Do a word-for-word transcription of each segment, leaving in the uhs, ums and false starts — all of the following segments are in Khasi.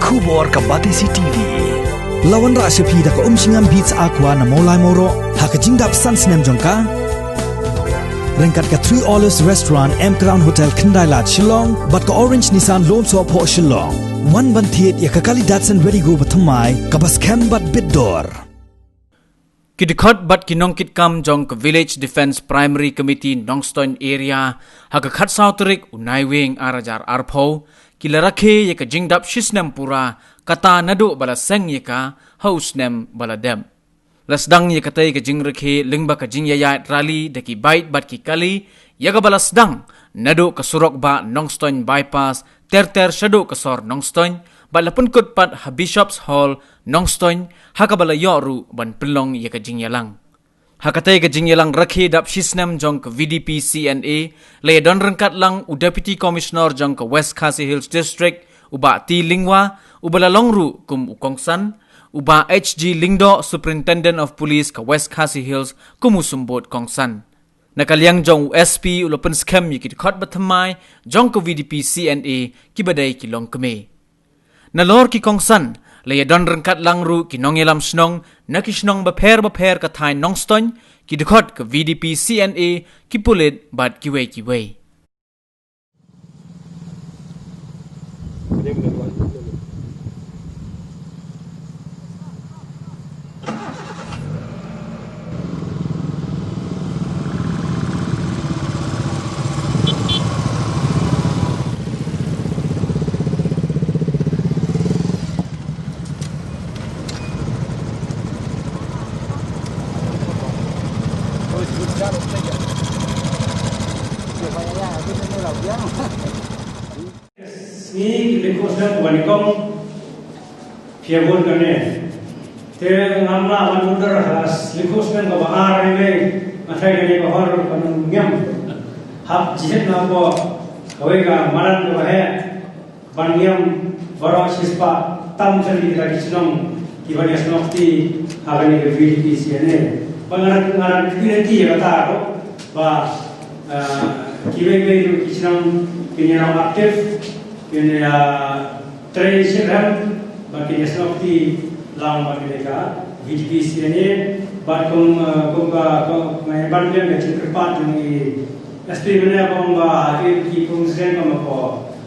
Khubor ka Batesi T V. La wanrah sha phi da ka Umshngam Beats Aqua na Mawlai Mawroh ha ka jingdap san snem jong ka. Ryngkat ka Three Olives Restaurant, M Crown Hotel, Khyndai Lad, Shillong, bad ka Orange Nissan Lumsohphoh, Shillong. Wan ban thied ïa ka kali Datsun Redi-GO bathymmai kaba skhem bad bit dor. Ki dkhot bad ki nongkitkam jong ka Village Defence Primary Committee Nongstoiñ Area ha ka khatsaw tarik u Naiwieng ar hajar arphew ki la rakhe ïa ka jingdap shisnem pura kata naduh ba la seng ïa ka ha u snem ba la dep. La sdang ïa katei ka jingrakhe lyngba ka jingïaid rally da ki bike bad ki kali ïa kaba la sdang naduh ka surok bah Nongstoiñ Bypass ter ter shaduh ka sor Nongstoiñ bad la pynkut pat ha Bishops Hall Nongstoiñ ha kaba la ïoh ruh ban pynlong ïa ka jingïalang. Ha katei ka jingïalang rakhe dap shisnem jong ka V D P C N A la ïadon ryngkat lang u Deputy Commissioner jong ka West Khasi Hills District u Bah T Lyngwa uba la long ruh kum u kongsan, u Bah H G Lyngdoh, Superintendent of Police ka West Khasi Hills, kum u symbud kongsan. Na ka liang jong u S P u la pynskhem ïa ki dkhot bathymmai jong ka V D P C N A kiba dei ki longkmie. Nalor ki kongsan la ïadon ryngkat lang ruh ki nongïalam shnong na ki shnong bapher bapher ka thaiñ Nongstoiñ, ki dkhot ka V D P C N A, ki pulit bad kiwei kiwei. Sngi ki leh khuslem kaba nyngkong phi ïa bun kane. Te ngam lah ban order ha leh khuslem kaba ar, hynrei nga tharai kane ka hor ka nongñiam. Hap jied na ko kawei ka madan kaba heh ban ñiam baroh shispah tam tylli kita ki shnong kiban ïasnoh kti ha kane ka V D P C N A. Ba nga, nga kti ïa kata ruh ba, ah, kiwei kiwei ruh ki shnong kin ïa nang active, kin ïa trei shitrhem, ba kin ïasnoh kti lang bad kane ka V D P C N A, bad kum, eh, kum ka, kum, eh, ban biang ka jingkyrpad jong i S P mynne ba ong ba ha ki, ki pung seng ka ma ko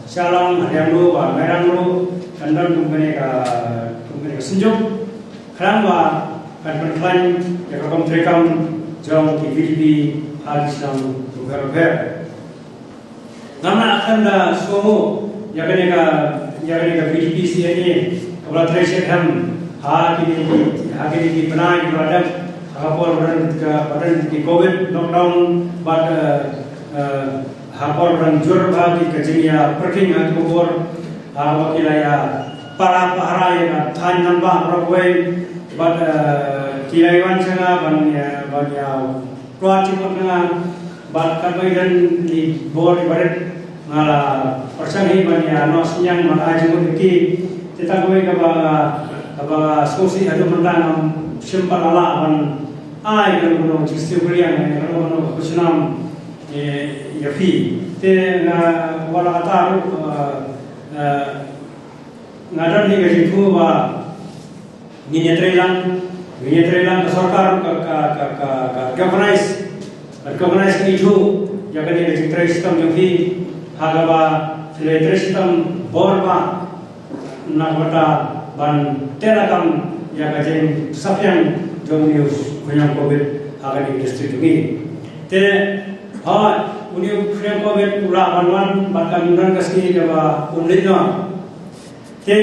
Shillong, Hariang ruh, ba Mairang ruh, kan don kum kane ka, kum kane ka synjuk. Khnang ba kan pynkhlaiñ ïa ka kam treikam jong ki V D P ha ki shnong bapher bapher. Ngam lah khlem da sngewthuh ïa kane ka, ïa kane ka V D P C N A kaba la trei shitrhem ha kine ki, ha kine ki bnai kiba la dep, ha ka por ba don ka, ba don ki covid lockdown bad, eh, eh, ha ka por ba don jur ba ki ka jingïapyrkhing ha ki khubor, ha kaba ki la ïa para pahara ïa ka thaiñ nongbah baroh kawei bad, eh, ki la ïa wan sha nga ban ïa, ban ïa pynlong jingmut na nga. Bad katba i don i bor i barit nga la pyrshang hi ban ïa noh synñiang ban ai jingmut ïa ki. Te tang kawei kaba, kaba sngewsih haduh mynta ngam shym pat la lah ban ai kano kano jingsniew pyrshang, kano kano ka khusnam, eh, ïa phi. Te nga, wat la katta ruh, eh, eh, nga don hi ka jingthmu ba ngin ïatrei lang, ngin ïatrei lang, ka sorkar ka, ka, ka, ka, ka recognize, ka recognize ka ithuh ïa kane ka jingtrei shitom jong phi, ha kaba phi la trei shitom bor bha na ka bynta ban teh lakam ïa ka jingsaphriang jong une u khñiang covid ha kane ka district jong ngi. Te, hooid, une u khñiang covid u lah ban wan bad kan don ka sngi kaba un leit noh. Te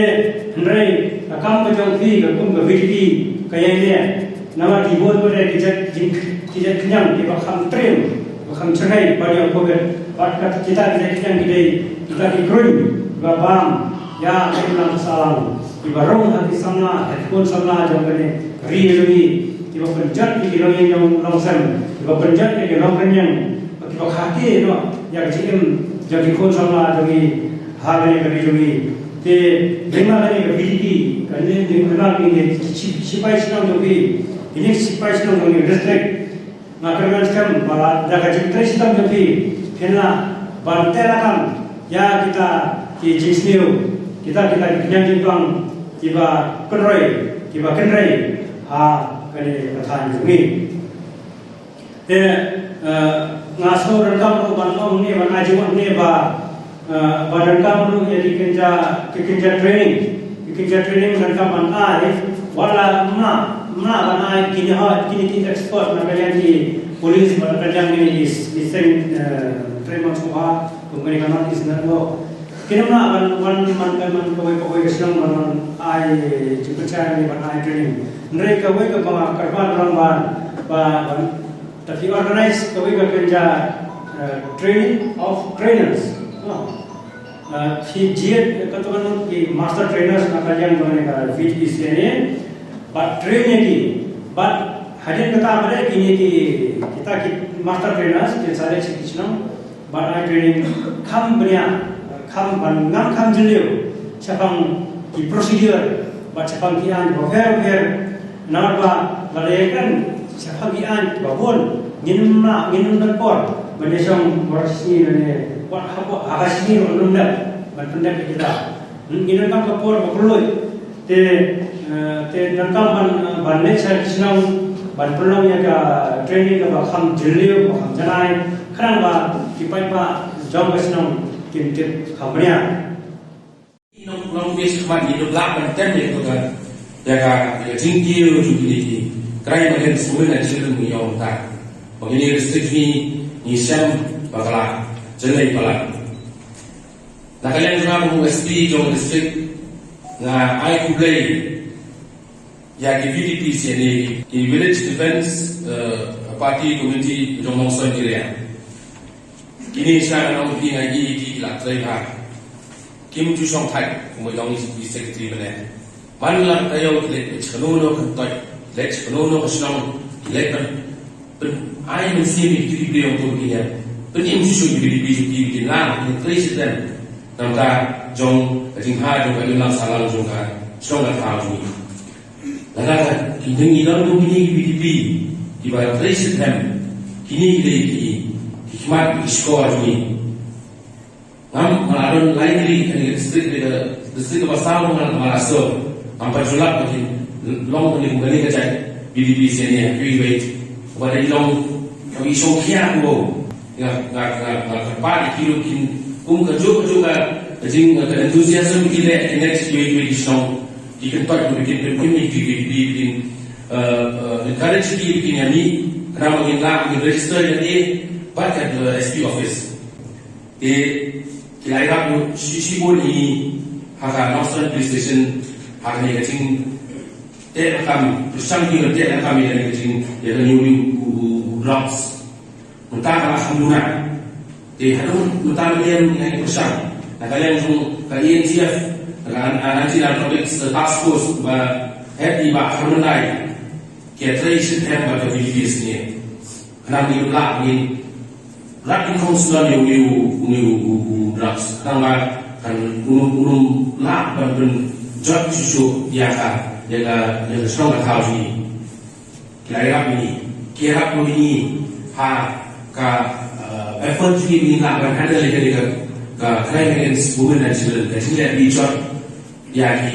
hynrei ka kam ka jong phi ka kum ka V D P ka ïaineh, namar ki bun bun ki jait jing, ki jait khñiang kiba kham triem, kiba kham shyrkhei ban ïoh covid. Bad ka kita ki jait khñiang ki dei kita ki kruiñ ba bam ïa ka imlang ka sahlang, kiba rung ha ki samla, ha ki khun samla jong kane ka ri jong ngi, kiba pynjot ïa ki longïing longsem, kiba pynjot ïa ki nongkynñiang, kiba khaki noh ïa ka jingim jong ki khun samla jong ngi ha kane ka ri jong ngi. Te lyngba kane ka V D P, kane lyngba kane ka shi-, shipai shnong jong phi, kine shipai shnong jong ngi district, nga kyrmen skhem ba da ka jingtrei shitom jong phi phin lah ban teh lakam ïa kita ki jingsniew Kita kita ki kynjang jingpang kiba kynroi, kiba kynroi ha kane ka thaiñ jong ngi. Te, eh, nga sngew donkam ruh ban ong ne, ban ai jingmut ne ba, eh, ba donkam ruh ïa ki kynja, ki kynja training. Ki kynja training donkam ban ai, wat la mla, mla ban ai kine ha, kine ki expert na ka liang ki police, bad na ka liang kine ki, ki seng, eh, treatment squad, kum kane ka North East Network. Kine mla ban, ban, ban, ban, ban, kawei, kawei ka shnong ban, ban ai jingpynshai ne ban ai training. Hynrei kawei kaba nga kyrpad ruh ban, ba, ban, ta phi organize kawei ka kynja, eh, training of trainers. Oh. Eh, phi jied, eh, kato kano ki master trainers na ka liang jong kane ka V T P C N A. Bad train ïa ki. Bad hadien kata pat kine ki, kita ki master trainers kin sa leit sha ki shnong. Ban ai training kham bniah, kham ban ngam kham jylliew shaphang ki procedure bad shaphang ki aiñ bapher bapher. Namar ba lada ïakren shaphang ki aiñ ba bun, ngin ym lah, ngin ym don por ban ïashong baroh shi sngi lane wat hapoh ha ka sngi ruh ngin ym dep ban pyndep ïa kita. Ngin ym don ka por ba kylluid. Te, eh, te donkam ban, eh, ban leit sha ki shnong ban pynlong ïa ka training kaba kham jylliew, ba kham janai, khnang ba ki paidbah jong ka shnong kin tip kham bniah. Nong, nong, ngi sngewbha ngi dup lah ban tem ïa ka, ïa ka, ïa ka jingkiew jong kine ki crime against women and children ngi ong ta. Ba kine ki district ngi, ngi shem ba ka la jyllei palat. Na ka liang jong nga kum u S P jong district, nga ai khublei ïa ki V T P C N A, ki Village Defence, eh, Party Committee jong Nongstoiñ area. Kine sha ka nong ki ngai ki ki la trei ha. Kim ju shong thait, kum jong i secretary mane. Man la ka taïew ki leit peit shano no ka toit, ki leit shano no ka shnong, ki leit ban, ban ai mynsiem ïa ki khynnah ong to ki ïa. Ban im shuh shuh ïa ki khynnah ong to ki la ki trei shitom. Nangta jong ka jingha jong ka imlang sahlang jong ka shnong ka thaw jong ngi. Lada ka ki dang ngi don jong kine ki V T P kiba trei shitom, kine ki dei ki, ki khmat ki shkor jong ngi. Ngam, nga la don lai tylli ha kane ka district, ka district kaba saw nga, nga la serve. Ngam pat ju lap ba kin long kane kum kane ka jait V T P C N A ha kiwei kiwei. Ba dei long kaba i shongkhia kumba. Nga, nga, nga, nga kyrpad ïa ki ruh kin kum kajuh kajuh ka jing, ka enthusiasm ki leh, ki leh kiwei kiwei ki shnong. Ki kyntoit ba kin pynpyn ïa ki, ki, ki, kin, eh, eh, encourage ki, kin ïa mih, khnang ba kin lah, kin register ïa ki bad ka, eh, S P office. Te ki la ïarap shi, shibun ïa ngi ha ka Nongstoiñ Police Station ha kane ka jingteh lakam, pyrshang ki ban teh lakam ïa kane ka jing, ïa kane u, u, u, u drugs. Mynta ka la kham duna. Te haduh mynta mynta ngi pyrshang na ka liang jong ka A N T F, na ka An-, An-, Anti Narcotics Task Force ba head i Bah Harmandai. Ki trei shitom bad ka V T P C N A. Khnang ba kin lah ban rat kin khong suan ïa une u, une u, u, u drugs. Khnang ba kan un ym, un ym lah ban pynjot shuh shuh ïa ka, ïa ka, ïa ka shnong ka thaw jong ngi. Ki la ïarap ïa ngi, ki ïarap ïa ngi ha ka, eh, effort jong ngi ban lah ban handle ïa ka, ka, ka crime against women and children. Ka jingleh ba ïeit jot ïa ki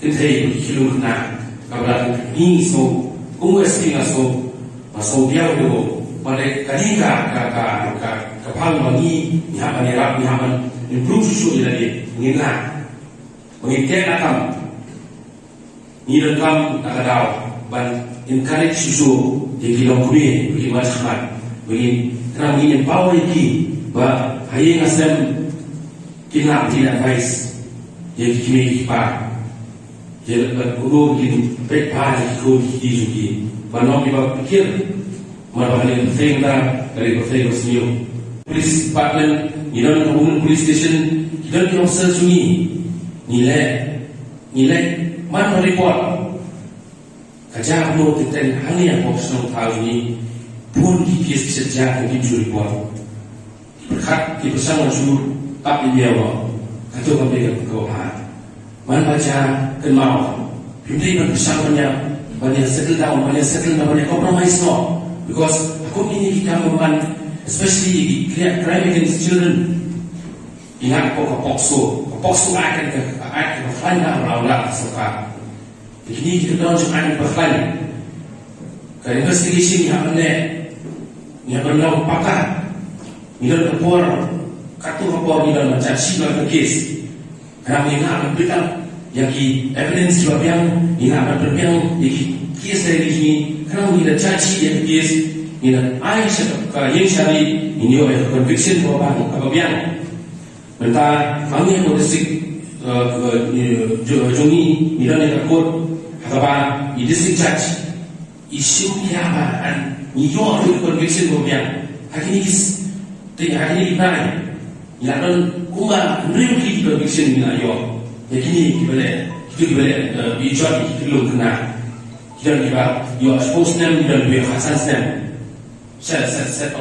kynthei bad ki khyllung khynnah. Kaba la ngi sngew, kum u S P nga sngew, nga sngew biang ïa u. Ba dei kane ka, ka, ka, ka, ka phang ba ngi, ngi hap ban ïarap, ngi hap ban improve shuh shuh ïa lade. Ngin lah, ba ngin teh lakam. Ngi donkam na ka daw ban encourage shuh shuh ïa ki longkmie, ïa ki matskhmat, ba ngin, khnang ba ngin empower ïa ki ba ha ïing ha sem kin lah ban advice ïa ki kmie ki kpa, ïa lade kumno kin peit bha ïa ki khun ki kti jong ki, ban long kiba pyrkhat. Namar ba kane ka pyrthei mynta ka dei ka pyrthei kaba sniew. Police department, ngi don ka Women Police Station, ki don ki officer jong ngi. Ngi leh, ngi leh man ka report. Ka jia kumno, ki teng hangne hapoh shnong thaw jong ngi, bun ki case ki shet jia ki, kim ju report. Ki pyrkhat, ki pyrshang ban shu tap ïa u, kato kam dei ka, ka bha. Man ba jia, kynmaw. Phim dei ban pyrshang ban ïa, ban ïa settle down, ban ïa settle down, ban ïa compromise noh. Because ha kum kine ki kam ban, especially ki cri-, crime against children, Ngi ngeit ba ka POCSO, ka POCSO Act ka, ka Act kaba khlaiñ na, ba la wan na ka sorkar. Te kine ki kyndon jong Act ba khlaiñ, ka investigation ngi hap ban leh, ngi hap ban long pakka. Ngi don ka por, katto ka por ngi don ban charge sheet ïa ka case. Khnang ba ngin lah ban build up ïa ki evidence kiba biang, ngin lah ban pynbiang ïa ki case diary jong ngi, khnang ba ngin da charge sheet ïa ka case, ngin da ai sha ka ïing shariah, ngin ïoh ïa ka conviction kaba biang, kaba biang. Mynta ma ngi ha ka district, eh, eh, jong, jong ngi, ngi don ïa ka code ha kaba i district judge i shim ïa ba, an, ngi ïoh ïa ka conviction kaba biang. Ha kine ki s-, te ha kine ki bnai ngi la don kumba hynriew tylli ki conviction ngi la ïoh. Ïa kine kiba leh, kito kiba leh, eh, i jot ki kyllum khynnah. Ki don kiba ïoh shiphew snem, ki don kiba ïoh khatsan snem. Sel, sel, sel,